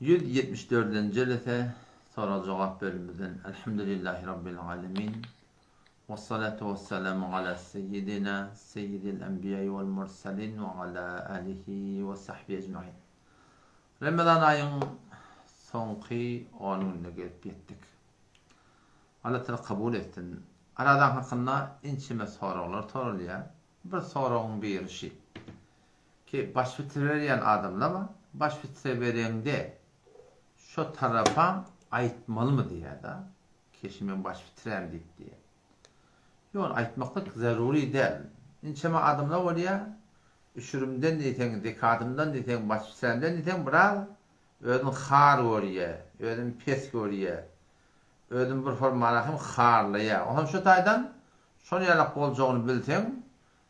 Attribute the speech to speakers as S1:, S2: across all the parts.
S1: 174-nji jelese sorag-jogap bölümimizden Elhamdülillahi Rabbil alemin Wessalatu wessalamu ala seyyidina seyyidil enbiýai wal mursalin we ala alihi we sahbihi ecmain. Ramazan aýyň soňky on gününe gelip ýetdik. Allah Taala kabul etsin. Ramazan hakynda ençeme soraglar soralýar. Bir soragyň biri şi. Ki baş bitireberýän adamlar bar. Baş bitirebereňde şo tarapa aýtmalymy diýýär-de. Keşi men baş bitiräm diýip diýýär. Ýok, aýtmaklyk zerury däl. Ençeme adamlar bolýar, üşürimden diýseň, zekatymdan diýseň, baş bitirämden diýseň biraz özüni har görýär, özüni pes görýär. Özüni bir formana hem harlaýar. Onsoň şu taýdan şol ýalak boljagyny bilseň,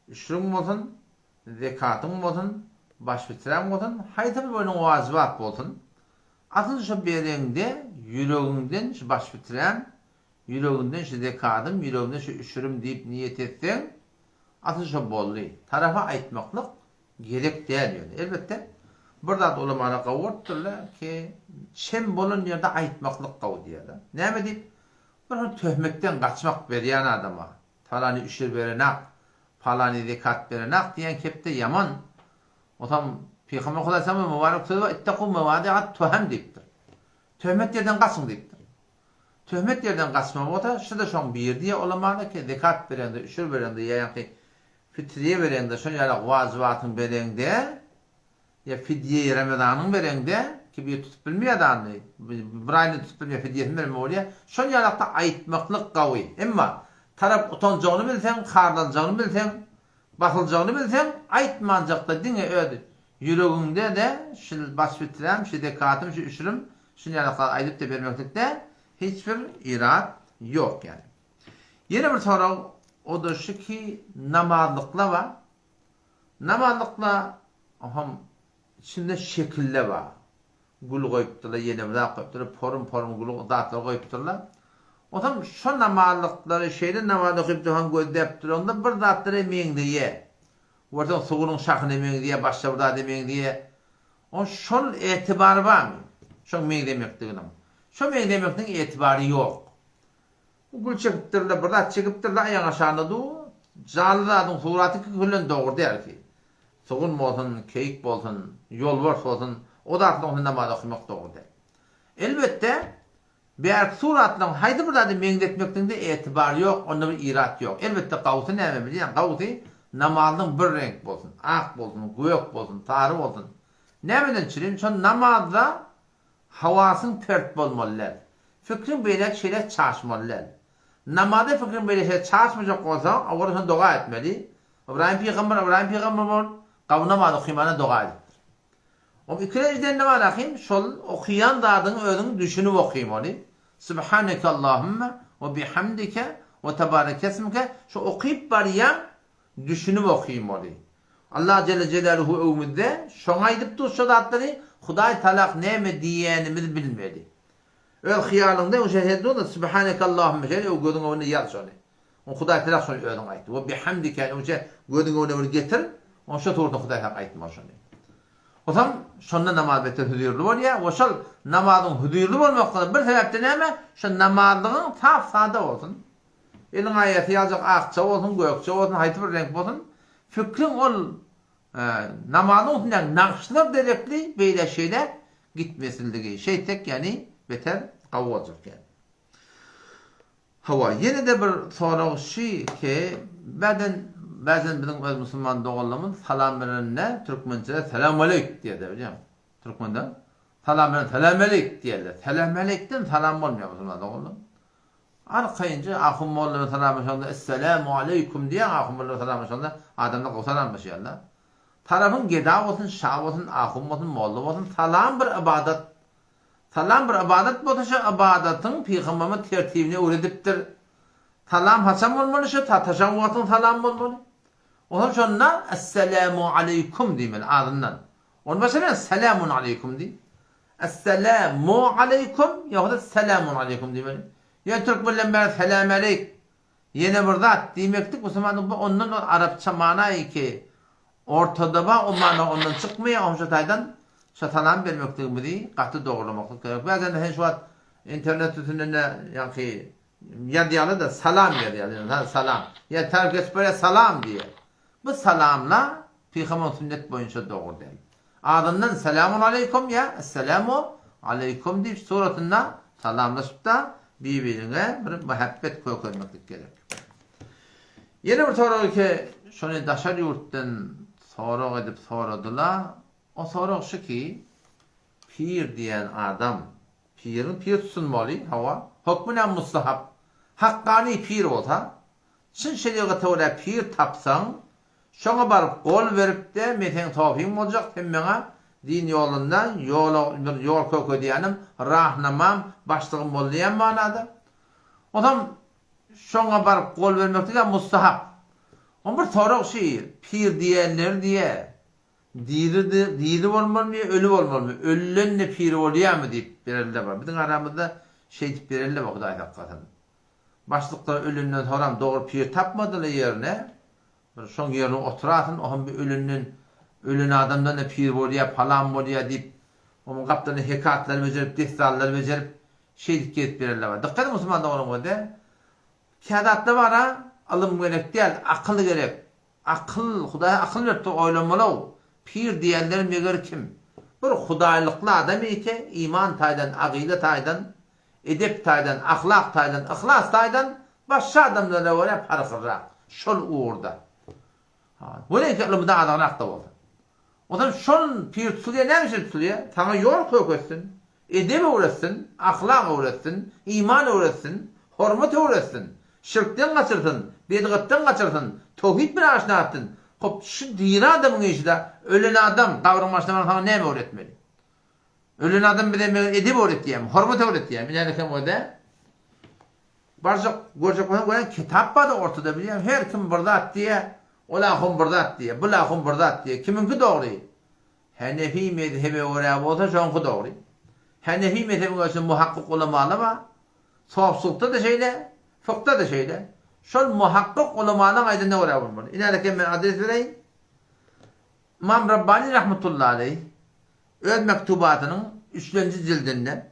S1: üşüriň bolsun, zekatyň bolsun, baş bitiräň bolsun, haýsy bir boýnuňa wajybat bolsun, asyl şo bereňde ýüregiňden şu baş bitiräm, ýüregiňden şu zekatym, ýüregimden şu üşürim diýip niýet etseň, asyl şo boldy. Tarapa aýtmaklyk gerek däl ýöne. Elbetde, bir zat ulamala gowy görüpdirler ki, çem bolan ýerde aýtmaklyk gowy diýýärler. Näme diýip? Bir hil töhmetden gaçmak berýän adama, Palany üşür berenak, palany zekat berenak diýen kepde ýaman. Otam Pygamber Hudaýsamyň mübarek sözi bar, Ittaku mewadi'at tuhem diýipdir. Töhmet ýerden gaçyň diýipdir. Töhmet ýerden gaçma bolsa, şu-da şoň biri diýýär ulamalar ki, zekat bereňde, üşür bereňde ýa ýaňky fitriýe bereňde, şon ýaly wajybatyň bereňde, Ýa fidýeýi Ramazanyň bereňde, ki bir tutup bilmeýär dany, bir aýyny tutup bilmeýär, fidýesini bermeli bolýar. Şol ýalakda aýtmaklyk gawy. Emma tarap utanjagyny bilseň, harlanjagyny bilseň, basyljagyny bilseň, aýtmanjakda diňe öz ýüregiňde-de şul baş fiträm, şu zekatym, şu üşürim, şul ýalaklar aýdyp-da bermeklikde hiç bir irat ýok ýaly. Ýene bir sorag, o-da şu ki, namazlyklar bar. Namazlykda hom içinde şekille bar. Gül goýupdyrlar, ýene bir zat goýupdyrlar, porum-porum gül zatlar goýupdyrlar. Onsoň şo namazlyklary şeýle namaz okyp duran gözläp duranda bir zatlara meňzeýär. Görseň suguryň şahyna meňzeýär, başga bir zada meňzeýär. On şol etibary barmy? Şoň meňzemekliginiň. Şo meňzemekligiň etibary ýok. Gül çekipdirler, bir zat çekipdirler, aýagyň aşagynda dur. Janly zadyň suraty küllen dogry däl ki. Sugun bolsun, keýik bolsun, ýolbars bolsun, o zatlaryň üstünde namaz okamak dogry däl. Elbetde, bärki suratlaryň haýsy bir zada meňzetmekliginde etibar ýok, onda bir irat ýok. Elbetde, gawusy näme bilýäň, gawusy namazyň bir reňk bolsun, ak bolsun, gök bolsun, sary bolsun. Nämeden çürim, şol namazda Hawasyň pert bolmaly däl. Fikriň beýläk-şeýläk çaşmaly däl. Namazda fikriň beýle-şeýle çaşmajak bolsaň, owal sen doga etmeli. Ybraýym pygamber Ybraýym pygamber bolup, gawy namaz okymana doga edipdir. Oň ikilenji delili bar ahim, şol okaýan zadyňy özüň düşünip okymaly. Subhaneke Allahümme we bihamdike we tabarekesmike şu okyp barýaň düşünip okymaly. Allah jelle jelaluhu öwmüzde şoňa aýdyp dur şo zatlary Hudaý talak näme diýýänimizi bilmeli. Öz hyýalyňda öň şeýle dur-da Subhaneke Allahümme şeýle öň gözüň öňünde ýaz şony. Oň Hudaý talak şony özüň aýt. We bihamdike öňçe gözüň öňüne bir getir, oň şo suratynda Hudaý talak aýtmaly şony. Onsoň şonda namaz beter hüzürli bolýar we şol namazyň hüzürli bolmaklygyna bir sebäp-de näme? Şo namazlygyň sap-sada bolsun. Eliň aýasy ýaljak akja bolsun, gökje bolsun, haýsy bir reňk bolsun, fikriň ol namazyň üstündäki nagyşlar derekli beýle-şeýle gitmesizligi. Şeýtsek ýagny beter gowy boljak ýaly. Hawa, ýene-de bir sorag şy ki, bäden bäzen biziň öz musulman doganlarymyz salam berende türkmençede salamaleýk diýerler bilýäňmi? Türkmende salam berende salamaleýk diýerler. Salamaleýkden salam bolmaýar musulman doganlar. Arkaýynja ahun molla bilen salamlaşanda Esselamu aleýkum diýýäň ahun molla bilen salamlaşanda adamlar gowy salamlaşýarlar. Tarapyň geda bolsun, şa bolsun, ahun bolsun, molla bolsun salam bir ybadat. Salam bir ybadat bolsa şo ybadatyň pygamberimiz tertibini öwredipdir. Salam haçan bolmaly şo sataşan wagtyň salam bolmaly. Onsoň şonda Esselamu aleýkum diýmeli azyndan. Ony başarýaň Selamun aleýkum diý. Esselamu aleýkum ýa-da Selamun aleýkum diýmeli. Ýöne türkmenleň bäri Selämeleýk ýene bir zat diýmeklik musulmanlyk bu ondan ol arapça manaýy ki ortada bar o mana ondan çykmaýar oňşa taýdan. Şo salam bermekligimizi gaty dogrulameklik gerek. Bäzende sen şu wagt internet üstünde ýaňky ýazýarlar-da salam ýazýarlar. Salam. Ýa tarap geçip barýar salam diýýär. Bu salamla pygamber sünnet boýunça dogry däl. Azyndan selamun aleýkum ýa esselamu aleýkum diýip suratynda salamlaşyp-da bir-biriňe bir mähebbet kökezmeklik gerek. Ýene bir sorag eke şony daşary ýurtdan sorag edip soradyla. O sorag şu ki, pir diýen adam, piriň pir tutunmaly, hawa, hökmünem mustahap, hakkany pir bolsa, çyn şerigata görä pir tapsaň, şoňa baryp gol berip-de, men seň sofyň boljak, sen meňa din ýolunda ýola bir ýol kökedýänim, rahnamam, başlygym bol diýen manada. Onsoň şoňa baryp gol bermeklik-ä mustahap. Oň bir sorag şi, pir diýenleri diýe, Diri diri bolmalymy ýa öli bolmalymy? Ölülen-de piri bolýarmy diýip berelde bar. Biziň aramyzda şeýdip berelde bar Hudaý saklasyn. Başlyklar ölenden soram dogry pir tapmadylar ýerine. Bir şoň ýerine oturasyn, ohm bir ölenden ölen adamdan-da pir bolýar, palan bolýar diýip, onuň gapdalyna hekatlar bejerip, dessanlar bejerip, şeýdip gezip berelde bar. Dykgat ediň musulman doganlar gözde. Kä zatda bar-a, ylym gerek däl, akyl gerek. Akyl, Hudaý akyl beripdir, oýlanmaly-ow. Pir diýenleri meger kim? Bir hudaýlykly adam eke, iman taýdan, agyda taýdan, edep taýdan, ahlak taýdan, yhlas taýdan başga adamlara görä parhlyrak, şol ugurda. Ha, welin-ki ylymda azagrak-da bolsa. Onsoň şol pir tutulýar, näme üçin tutulýar? Saňa ýol köketsin, edep öwretsin, ahlak öwretsin, iman öwretsin, hormat öwretsin, şirkden gaçyrsyn, bidgatdan gaçyrsyn, towhid bilen aşna etsin. Hop, şu diri adamyň işi-dä, ölen adam gabryň başyna baryp saňa näme öwretmeli? Ölen adam bize meger edep öwretýärmi, hormat öwretýärmi? Ine, kem o-da. Barjak, görjek bolsaň görýän kitap bar-da ortada bilýäň, her kim bir zat diýýär, ol ahun bir zat diýýär, bul ahun bir zat diýýär. Kimiňki dogry? Henefi mezhebe görä bolsa şoňky dogry. Henefi mezhebiň özünde muhakkyk ulamalar bar. Sofçylykda-da şeýle, fykda-da şeýle. Şol muhakkyk ulamalaryň aýdanyna görä bolmaly. Ine-de men adres bereýin. Ymam Rabbani rahmetullahi aleýh öz mektubatynyň üçlenji jildinde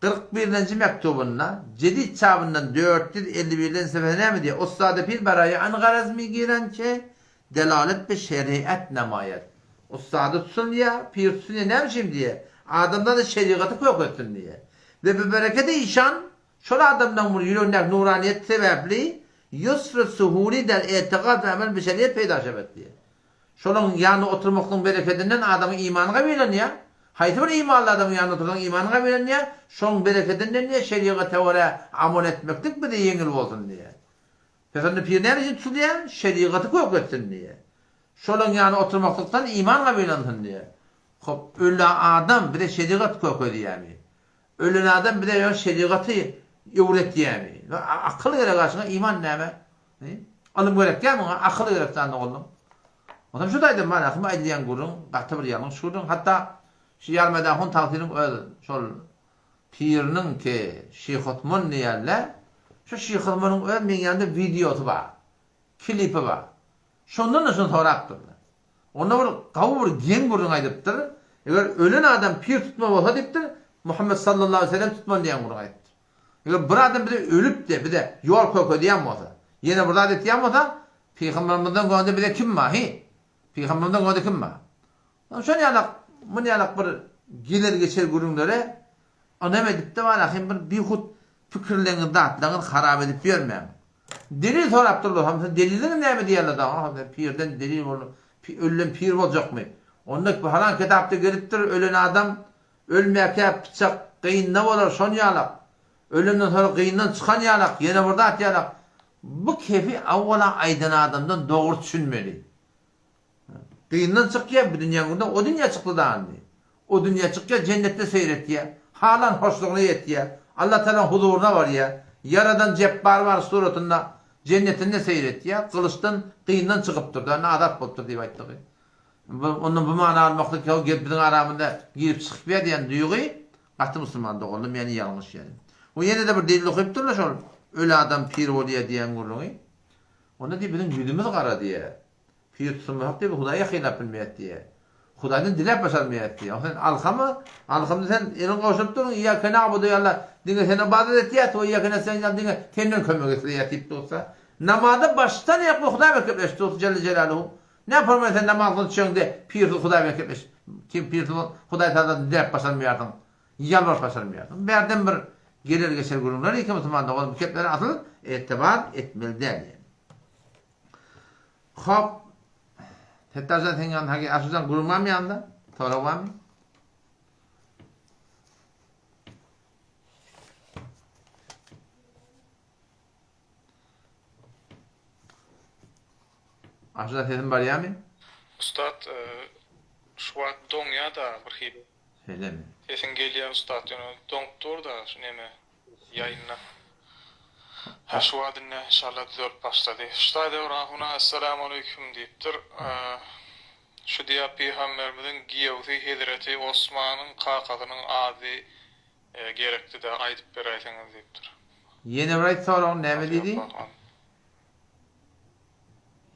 S1: 40 birinji mektubynda, Jedid çabyndan 451-nji sefede näme diýýär? Ussady pir baraýy an garaz migiran ke delalet bi şeriat nemaýat. Ussady tutsun diýýär, pir tutsun diýýär, näme üçin diýýär? Adamzada şerigaty kök etsin diýýär. We bi bereketi işan şol adamlaryň bir ýüregindäki nuraniýet sebäpli ýusr suhuli der etigat we amel bi şeriat peýda şebet diýýär. Şolaryň ýanynda oturmaklygyň berekedinden adamyň imany gawilenýär. Haýsy bir imanly adamyň ýanynda otursaň imanyň gawilenýär. Şoň berekedinden diýýär, şerigata görä amal etmeklik bize ýeňil bolsun diýýär. Pes onda pir näme üçin tutulýar? Şerigaty kök etsin diýýär. Şolaryň ýanynda oturmaklykdan iman gawilensin diýýär. Hop, öli adam bize şerigat kök edýärmi? Ölen adam bize ýöne şerigaty öwretýärmi? Akyl gerek aşyňa, iman näme? Ylym gerek däl muňa, akyl gerek jan oglum. Onsoň şu taýdan manasy bu aýdylýan gürrüň gaty bir ýalňyş gürrüň. Hatda şu Ýarmedahun tagsyryň öz şol piriniň ki Şyh Osman diýýärler. Şu Şyh Osmanyň öz meň ýanymda wideosy bar. Klipi bar. Şondan-da şuny sorapdyrlar. Onda bir gawy bir geň gürrüň aýdypdyr. Eger ölen adam pir tutma bolsa diýipdir, Muhammet sallallahu aleýhi we sellem tutmaly diýen gürrüň aýdypdyr. Eger bir adam bize ölüp-de, bize ýol kökezýän bolsa, ýene bir zat etýän bolsa, Pygambermizden görende bize kim bar, hi? Pygambermizden görende kim bar? Şon ýalak, mun ýalak bir geler-geçer gürrüňlere ynam edip-de bar, ahym bir bihut pikirleriňizi, zatlaryňyzy harap edip ýörmäň. Delil sorap durlar, hany sen deliliňiz näme diýýärler dagy, hany sen pirden delil bol, ölülen pir boljakmy? Onda halan kitapda gelipdir, ölen adam Ölmäkä pyçak gynda bolar şon ýalak. Ölenden soňra gyndan çykan ýalak, ýene bir zat ýalak. Bu kefi awwala aýdan adamdan dogry düşünmeli. Gyndan çykýar bu dünýäň günde o dünýä çykdy da indi. O dünýä çykýar jennetde seýr etýär. Halan hoşlugyna ýetýär. Allah Tagalaň huzuryna barýar. Ýaradan Jepbar bar suratynda jennetinde seýr etýär. Gylyçdan gyndan çykypdyr da indi azat bolupdyr diýip aýtdygy. Ondan bu many almaklyk ýok, gep biziň aramyzda girip çykyp ýa diýen duýgy gaty musulman doganlym ýani ýalňyş ýani. We ýene-de bir delil okypdyrlar şol öli adam pir bolýa diýen gürrüňi. Onda diýip biziň ýüzümiz gara diýä. Pir tutulmasak diýip Hudaýa ýakynlap bilmeýäs diýä. Hudaýdan diläp başarmaýarys diýýär. Sen alkama, alkamda sen eliňi gowşuryp durun, Iýýake na'budu ýa Allah, diňe seni ybadat etýäs we iýýake nestaîn ýa diňe senden kömek isleýäs diýip dursa. Namazda başdan aýak bu Hudaý bilen gepleşip dursa Jelle Jelaluhu. Ne porman sen namaz kylyp düşeňde pirsiz Hudaý bilen gepleşip, kim pirsiz Hudaý Tagaladan diläp başarmaýarsyň, ýalbaryp başarmaýarsyň. Bärden bir geler geçer gürrüňler eken musulman dogan bu geplere asyl etibar etmeli däl ýa. Hop. Settarjan seň ýanynda hagi Aşyrjan gürrüň barmy ýanynda? Sorag barmy? Aşyrjan sesim barýarmy?
S2: Ustat şu wagt doňýada bir hili.
S1: Şeýlemi?
S2: Sesiň gelýär ustat ýöne doňup durda şu neme ýaýynda. Hä şu wagt indi inşallah düzelip başlady. Ştaý Döwran huna Essalamualeýkum diýipdir. Şu diýýär pygamberimiziň giýewsi hezreti Osmanyň kakasynyň ady gerekdida aýdyp beräýseňiz diýipdir.
S1: Ýene bir aýt soragyny näme diýdi?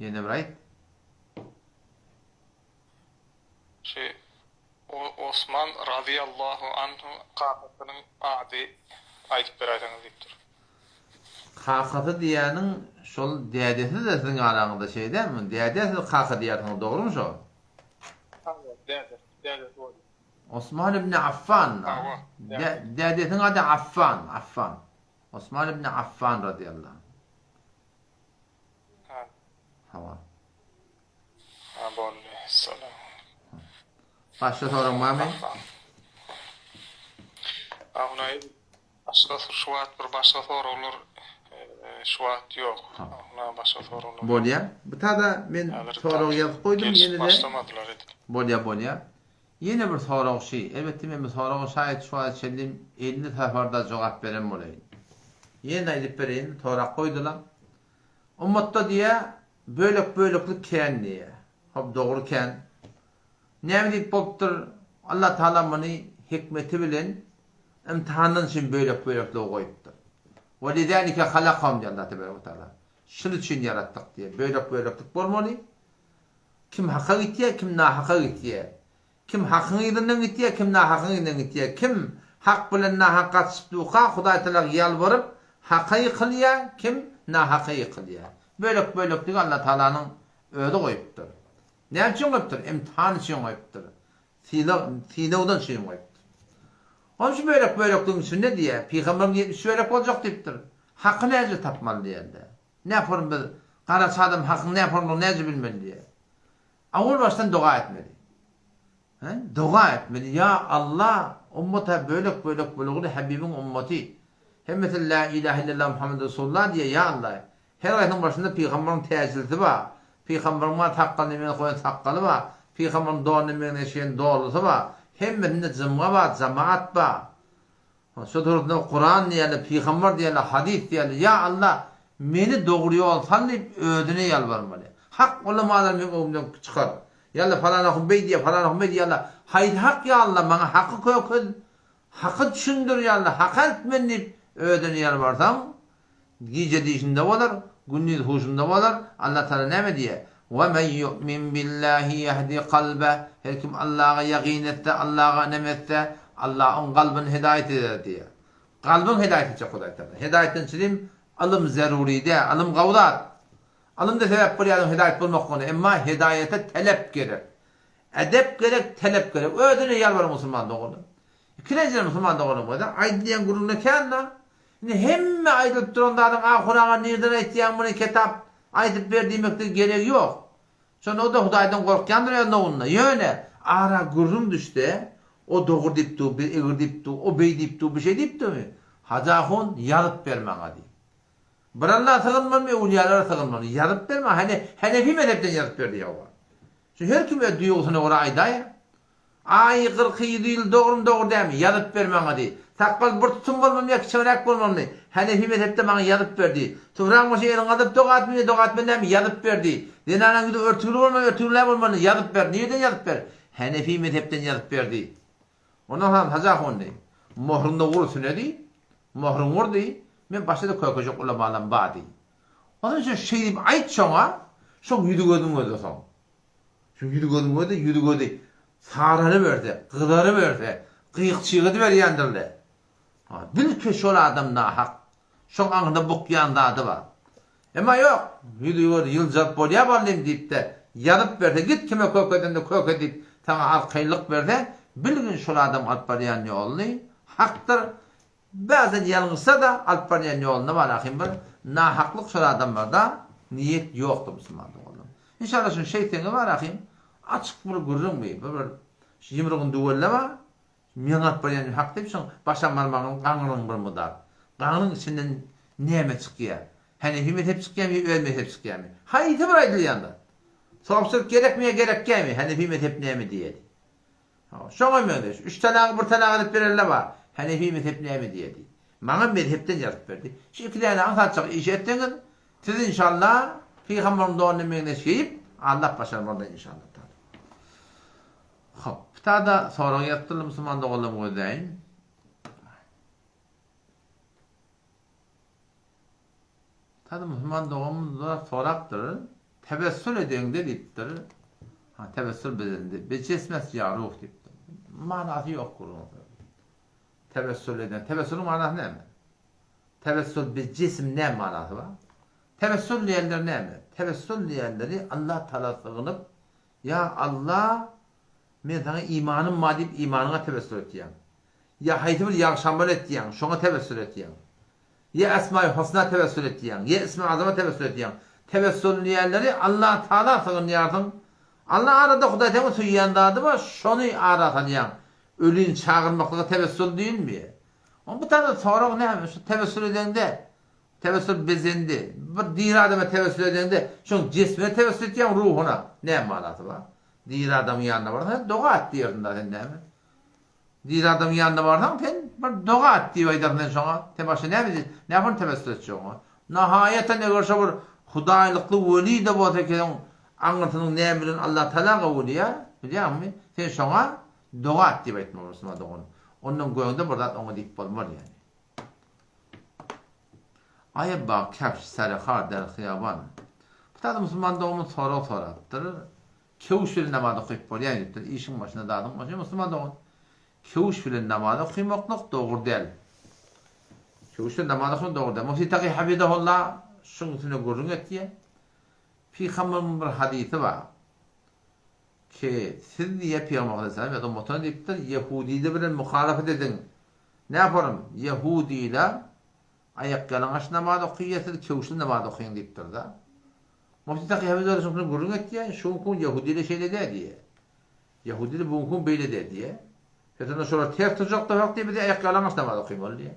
S1: Ýene bir aýt.
S2: Şu Osman razyýallahu anhu kakasynyň ady aýdyp beräýseňiz diýipdir.
S1: Kakasy diýýäniň şol dädesi-de siziň araňyzda şeý dälmi? Dädä siz kaka diýýärsiňiz dogrymy şo?
S2: Hawa, dädesi, dädesi bolýar.
S1: Osman ibn Affan.
S2: Hawa, dädesi.
S1: Dädesiniň ady Affan, Affan. Osman ibn Affan razyýallahu anh.
S2: Ha.
S1: Hawa.
S2: Ha boldy. Salam.
S1: Başga soraň barmy?
S2: Ahunay başga şu wagt bir başga soraglar şu wagt ýok. Ahuna başga soraglar.
S1: Bolýa. Bu tada men sorag ýazyp goýdum ýene-de.
S2: Başlamadylar edil.
S1: Bolýa bolýa. Ýene bir sorag şy. Elbetde men bu soraga şaýat şu wagta çenli 50 saparda jogap beren bolaýyn. Ýene-de aýdyp bereýin, sorap goýdular. Ummatda diýýä, bölek-böleklik kän diýýä. Hop, dogry kän. Näme diýip bolupdyr, Allah Tagala muny hikmeti bilen imtihandan üçin bölek-bölekligi goýupdyr. Ve lizalike halakahum diýýär Allah Tebaraka we Taala. Şul üçin ýaratdyk diýýär. Bölek-böleklik bolmaly. Kim haka gitýär, kim nahaka gitýär. Kim hakyň yzyndan gitýär, kim nahakyň yzyndan gitýär. Kim hak bilen nahak gatyşyp durka, Hudaý Tagala ýalbaryp, haka ýykylýar, kim nahaka ýykylýar. Bölek-bölekligi Allah Tagalanyň özi goýupdyr. Näme üçin goýupdyr? Imtihan üçin goýupdyr. Sylag, synagdan üçin goýupdyr. Onuň üçin bölek-bölekligiň içinde diýýär, Pygamberimiz 70 bölek boljak diýipdir. Haky näce tapmaly diýende. Näporum biz garaçy adam hakyň näporumlygyny näce bilmeli diýýär. Owal başdan doga etmeli. He? Doga etmeli. Ýa Allah, ummata bölek bölek bolugly Habibiň ummaty. Hemmesi La ilahe illallah Muhammed Resulullah diýýär, ýa Allah. Her gaýsynyň başynda pygamberiň täjlisi bar. Pygamberiň bar sakgalyna meňzeş goýan sakgaly bar. Pygamberiň donuna meňzeş geýen dolysy bar. Hemmesinde jymga bar, jamaat bar. Şo dogrusynda Kuran diýerler, pygamber diýerler, hadys diýerler. Ýa Alla, meni dogry ýol sal diýip özüne ýalbarmaly. Hak ulamalar meň öňümden çykar. Ýa Alla, falan ahun beý diýýär, falan ahun beý diýýär, ýa Alla, haýsy hak ýa Alla, maňa haky kökez, haky düşündir ýa Alla, haka elt meni diýip özüne ýalbarsaň, Gije düýşünde bolar, gündiz huşunda bolar. Allah Tagala näme diýýär? Ve men yu'min billahi yehdi kalbeh. Her kim Allaha ýagyn etse, Allaha ynam etse, Allah oň kalbyny hidaýat eder diýýär. Kalbyň hidaýat etjek Hudaý Tagala. Hidaýatdan çynym ylym zerury däl, ylym gowy zat. Ylym-da sebäp bolýar adamyň hidaýat bolmaklygyna, emma hidaýata telep gerek. Edep gerek, telep gerek. Özüne ýalbar musulman doganlar. Ikilenji musulman doganlar bolsa, aýdylýan gürrüňler kän-da. Indi hemme aýdylyp duran zadyň Ahun aga nirden aýtýaň muny ketap aýdyp ber diýmekde geregi ýok. Şonda o-da Hudaýdan gorkýandyr öz nowunda. Ýöne ara gürrüň düşse, o dogry diýip dur, bir egri diýip dur, o beý diýip dur, bu şeý diýip durmy? Hajy ahun ýazyp ber maňa diý. Bir Alla sygynmalymy, öwlüýalara sygynmalymy? Ýazyp ber maňa, hany Henefi mezhepden ýazyp ber diý hawa. Şu her kim öz duýgusyna görä aýdaýar. Aý, 47 ýyl dogrumy, dogry dälmi? Ýazyp ber maňa diý. Sakgal bir tutum bolmalymy ýa kiçeňräk bolmalymy? Henefi mezhepde maňa ýazyp ber diý. Topragyň başyna eliňi galdyryp doga etmeli ýa doga etmeli dälmi? Ýazyp ber diý. Zenanaň ýüzi örtügli bolmalymy, örtügli däl bolmalymy? Ýazyp ber. Nireden ýazyp ber? Henefi mezhepden ýazyp ber diý. Ondan han Hajy ahun diý. Mohruňda ur üstüne diý. Mohruňy ur diý. Men başda-da kökejek ulamalam bar diý. Ondan soň şeý diýip aýt şoňa, şoň ýüzi gözüň gözde soň. Şu ýüzi gözüň gözde, ýüzi gözi. Saralyberse, gyzaryberse, gyk-çyg ediberýändir-le. Bil ki, şol adam nahak. Şoň aňynda bukýan zady bar. Emma ýok, ýüzi gör, ýyljaryp bolýa ballym diýip-de, ýazyp berse, git kime kök edende kök et diýip, saňa arkaýynlyk berse, bilgin şol adam alyp barýan ýoluny hakdyr, bäzden ýalňyşsa-da alyp barýan ýolunda bar ahym bir nahaklyk şol adamlarda niýet ýokdur musulman doganlar. Inşallah şuny şeýtseňiz bar ahym, açyk bir gürrüň bi, bir bir şu ýumrugyny düwelleme, Meň alyp barýan hak diýip şoň başam barmagyň gaňryň bir mydar. Gaňryň içinden näme çykýa? Hanefi mezhep çykýamy ýa öz mezhep çykýamy? Haýsy bir aýdylýan zat? Sorapsylyk gerekmi ýa gerekgämi? Hanefi mezhep näme diýýä diý. Hawa, şoňa meňzeş. Üç talagy bir talak edip berenler bar. Hanefi mezhep näme diýýä diý. Maňa mezhepden ýazyp berdi. Şu iki däne aňsatjak işi etseňiz, siz inşallah pygamberiň donuna meňzeş geýip, Allah başarmazlar inşallah taala. Hop, tada sorag ýazypdyrlar musulman doganlarym gözläýin. Tada musulman doganymyz sorapdyr. Tebessül edeňde diýipdir. Ha, tebessül bedende. Bejesmes ýa ruh diýipdir. Manasy ýok gürrüň. Tebessül eden. Tebessülüň manasy näme? Tebessül bi jism näme manasy bar? Tebessül diýenler näme? Tebessül diýenleri Allah Taala sygynyp Ýa Alla, men saňa imanym bar diýip imanyňa tewessül etýäň. Ýa haýsy bir ýagşy amal etýäň, şoňa tewessül etýäň. Ýa Esma-i Husna tewessül etýäň, ýa Ismi Azama tewessül etýäň. Tewessül diýenleri Alla Taala sygynýarsyň. Alla arada Hudaý seň söýýän zady bar, şony ara salýaň. Ölini çagyrmaklyga tewessül diýilmeýär. Oň bu taýda sorag näme? Şu tewessül edeňde Tewessül bezendi. Bir diri adama tewessül edeňde, şoň jesmine tewessül etýäň, ruhuna. Näme manasy bar? Diri adamyň ýanyna barsaň, sen doga et diýersiň da sen näme? Diri adamyň ýanyna barsaň, sen bir doga et diýip aýdarsyň sen şoňa. Sen başga näme diýjek? Näme tewessül etjek oňa? Nahaýatan eger şo bir hudaýlykly weli-de bolsa ekeniň, aňyrsynyň näme bilen Allah Tagala gowy bilýär, bilýäňmi? Sen şoňa doga et diýip aýtmaly bolsun, dogan. Ondan göňde bir zat oňa diýip bolmaz ýani. Aýa bag kebş serehar der hyýaban. Bu taýda musulman doganymyz sorag sorapdyr. Kewş bilen namaz okyp bolýar diýipdir. Işiň başynda zadyň başynda musulman dogan. Kewş bilen namaz okymaklyk dogry däl. Kewş bilen namaz okamak dogry däl. Mufti Taki Hafizahullah şuň üstünde gürrüň etýär. Pygamberimiziň bir hadysy bar. Ki siz diýýär Pygamber aleyhisselam ýa-da ummatyna diýipdir, ýehudiler bilen muhalafat ediň. Näparym, ýehudiler aýakýalaňaç namaz okyýar, siz köwüşli namaz okyň diýipdir-de. Mufti Taky Hafizullah şuny gürrüň etýär, şu günki gün ýehudiler şeýle däl diýýär. Ýehudiler bu günki gün beýle däl diýýär. Şeýtende şolar ters turjak da diýip, biz aýakýalaňaç namaz okymaly diýýär.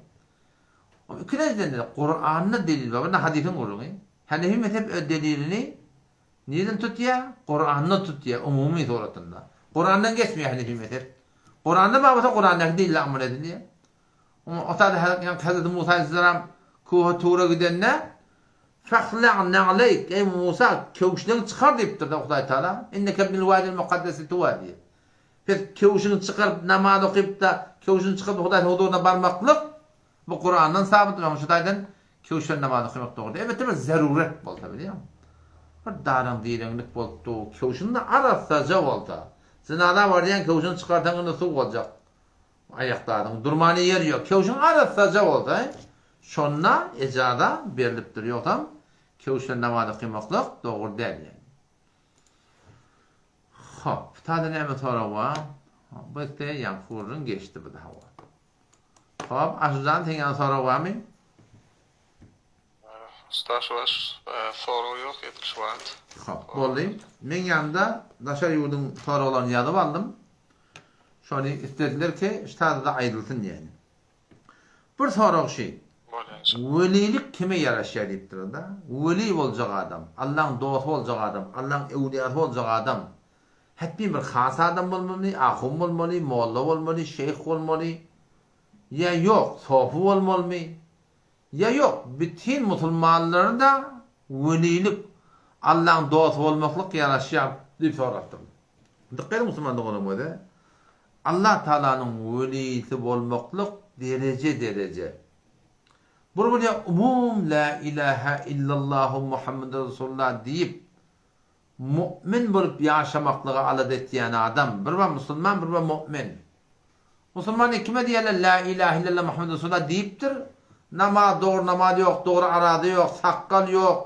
S1: Oňa ikilenjiden Kuranda delil bar, bu hadysyň gürrüňi. Hanefi mezhep öz delilini Nirden tutýar? Kurandan tutýar, umumy suratynda. Kurandan geçmeýär hanefi mezhep. Kuranda bar bolsa Kurandaky delile amal edilýär. O taýda ýaňky Hazreti Musa aleyhisselam Kuha Tura gidende Fahla' na'leýk, eý Musa, köwüşleňi çykar diýipdir-de Hudaý Taala. Inneke bil wadil mukaddesi tuwa diýip. Pes köwşüňi çykaryp namaz okyp-da, köwşüňi çykaryp Hudaýyň huzuryna barmaklyk Bu Kurandan sabyt onuň şu taýdan köwşen namaz okamak dogry däl. Elbetde bir zeruret bolsa bilýäňmi? Bir daraň direňlik bolup dur, köwşüň-de arassaja bolsa. Jynaza barýaň köwşüňi çykarsaň indi suw boljak. Aýakdadyň durmana ýer ýok. Köwşüň arassaja bolsa, şonda ejaza berlipdir. Ýogsam köwşen namaz okamaklyk dogry däl ýani. Hop, bu taýda näme sorag bar? Bu ise ýaňky gürrüň geçdi bu da hawa. Hop, Aşyrjan seň ýaly sorag barmy?
S2: Usta şu wagt sorag ýok edil şu wagt.
S1: Hop, boldy. Meň ýanymda daşary ýurduň soraglaryny ýazyp aldym. Şony islediler ki, ştada-da aýdylsyn diýeni. Bir sorag şy.
S2: Bolýar inşallah.
S1: Welilik kime ýaraşýar diýipdir-da. Weli boljak adam, Allaň dosty boljak adam, Allaň öwlüýasy boljak adam Hetmi bir has adam bolmalymy, ahun bolmaly, molla bolmaly, şeýh bolmaly, ýa ýok, sopy bolmalymy, ýa ýok, bütin musulmanlara-da welilik, Allaň dosty bolmaklyk ýaraşýar diýip sorapdyr. Dykgat ediň musulman doganlarym göze. Allah Tagalanyň welisi bolmaklyk dereje-dereje. Bir bolýar umum la ilaha illallahu Muhammedur Resulullah diýip. mu'min bolup ýaşamaklyga alada etýän adam. Bir bar musulman, bir bar mu'min. Musulman kime diýerler La ilahe illallah Muhammed Resulullah diýipdir. Namaz dogry namaz ýok, dogry araza ýok, sakgal ýok.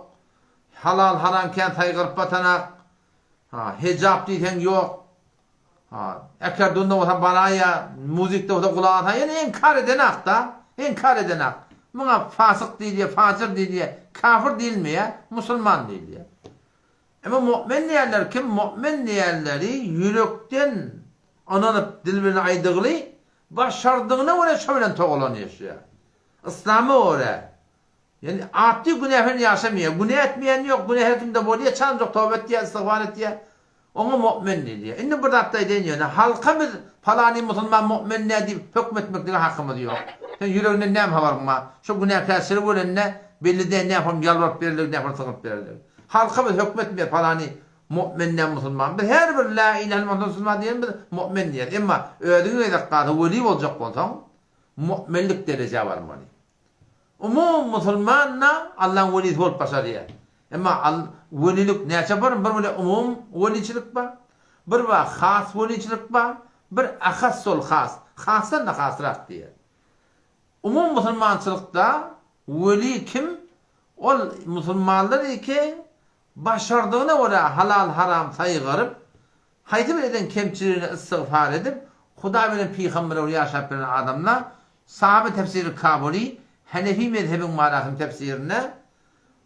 S1: Halal haram kän saýgaryp batanak. Ha, hejap diýseň ýok. Ha, ekerdunda bolsa baraýa, muzikde bolsa gulak asa, ýöne inkar edenak-da, inkar edenak. Muňa fasyk diýilýär, fajyr diýilýär, kafir diýilmeýär, musulman diýilýär. Emma mu'min diýenler kim? Mu'min diýenleri ýürekden ynanyp, dil bilen aýdygly, başardygyna görä şo bilen togalanyp ýaşaýar. Yslama görä, Ýagny atdy günä bilen ýaşamaýar. Günä etmeýän ýok, günä her kimde bolýar, çanjak toba etýär, istigfar etýär. Oňa mu'min diýilýär. Indi bir zatda aýdaýyn ýöne, halka biz palany musulman mu'min däl diýip höküm etmeklige hakymyz ýok. Sen ýüreginden näme habaryň bar? Şo günäkärçilik bolanda belli däl nähili ýalbaryp berligi, nähili sygyryp berligi. Halka biz höküm etmeýäris palany mu'min däl musulman. Biz her bir la ilahe illallah Muhammed Resulullah diýen biz mu'min diýeris. Emma özüňe gezek galsa weli boljak bolsaň mu'minlik derejä barmaly. Umumy musulman-da Allaň welisi bolup başarýar. Emma al welilik näçe bar? Bir weli umumy weliçilik bar. Bir bar has weliçilik bar. Bir ahassol has. Hasdan-da hasrak diýýär. Umumy musulmançylykda weli kim? Ol musulmanlar eke başardygyna görä halal-haram saýgaryp, Haýsy bir eden kemçiligine istigfar edip, Hudaý bilen pygambere görä ýaşap bilen adamlar, Sahaby tefsiri Kabuly, Hanefi mezhebiň manasynyň tefsirinde,